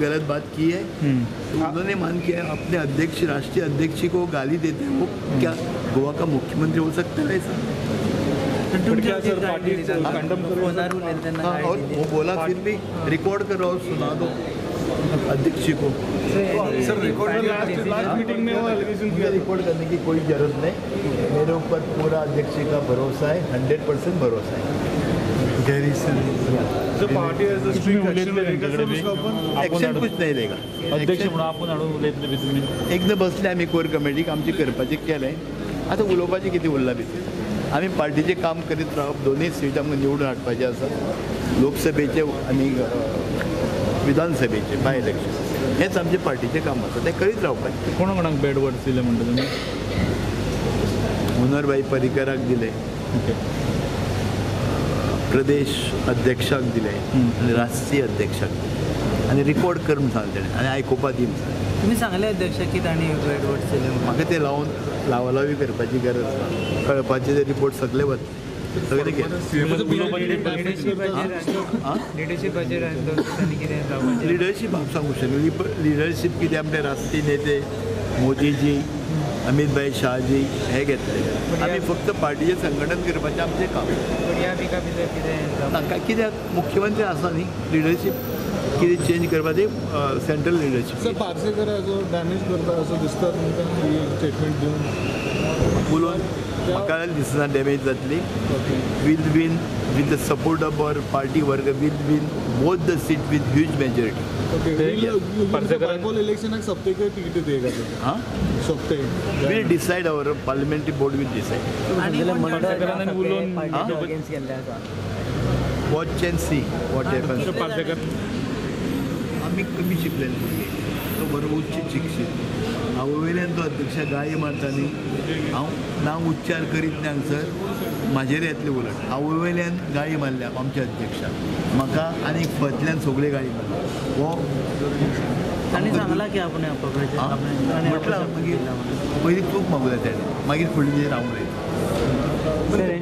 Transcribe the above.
गलत बात की है तो उन्होंने मान किया। अपने अध्यक्ष, राष्ट्रीय अध्यक्ष को गाली देते हैं, वो क्या गोवा का मुख्यमंत्री हो सकता है ऐसा? हाँ, और वो बोला फिर भी रिकॉर्ड करो और सुना दो अध्यक्ष को। सर रिकॉर्ड लास्ट मीटिंग में वो एलिगेशन मुझे रिकॉर्ड करने की कोई जरूरत नहीं, मेरे ऊपर पूरा अध्यक्ष का भरोसा है, 100% भरोसा है। एक्शन कुछ नाही लेगा। अध्यक्ष म्हणून आपण हाडून उलयतले बी तुमी एकदां बसले आमी कोर कमिटीक, आमचें करपाचें केलें, आतां उलोवपाचें कितें उरलां भितर। आमी पार्टीचें काम करीत रावप, दोनूय सीट आमकां निवडून हाडपाचें आसा, लोकसभेचें आनी विधानसभेचें बाय इलेक्शन, हेंच आमचें पार्टीचें काम आसा, तें करीत रावपाचें। कोणा कोणाक बॅड वर्ड्स दिले म्हणटा तुमी? मनोहरभाई पर्रीकराक दिले, प्रदेश अध्यक्षाक दिले आनी राष्ट्रीय अध्यक्षाक दिले आनी रिकॉर्ड कर म्हूण सांगलें तेणें आनी आयकुपा दी म्हूण सांगलें। तुमी सांगलें अध्यक्ष की तांणी बॅड वर्ड्स दिले म्हणून? म्हाका ते लावन लावालावी करपाची गरज ना, कळपाचे ते रिपोर्ट सगळे वतले, सगळे लिडरशीप हांव सांगूंक शकना। लिडरशीप कितें, आमचे राष्ट्रीय नेते मोदीजी, अमित भाई शहाजी हे घेतले, आमी फक्त पार्टीचें संघटन करपाचें आमचें काम। तांकां कित्याक मुख्यमंत्री आसा न्ही, लिडरशीप कितें चेंज करपाचें सेंट्रल लिडरशीप। सर पार्सेकर असो डॅमेज करता असो दिसता तुमकां स्टेटमेंट दिवन? उलोवन म्हाका दिसना डॅमेज जातली। Will win with the support of our party work, will win both the seat with huge majority. Bypoll इलेक्शनाक सप्तेक तिकीट दिता? हां, सप्ते will decide, our parliamentary board will decide. Watch and see what happens. आमी कमी शिकलेले भुरगे, तो बरो उच्च शिक्षीत, आवयल्यान तो अध्यक्ष गाळी मारता न्ही, हांव नांव उच्चार करीत ना हांगसर, म्हाजेर येतले उलट। आवयल्यान गाळी मारल्या आमच्या अध्यक्षाक, म्हाका आनी फटल्यान सगळे गाळी मारल्या। हो तांणी सांगलां की आपणें म्हटलां, मागीर पयलीं चूक मागूया तेणें, मागीर फुडलें रावूंक उलयता।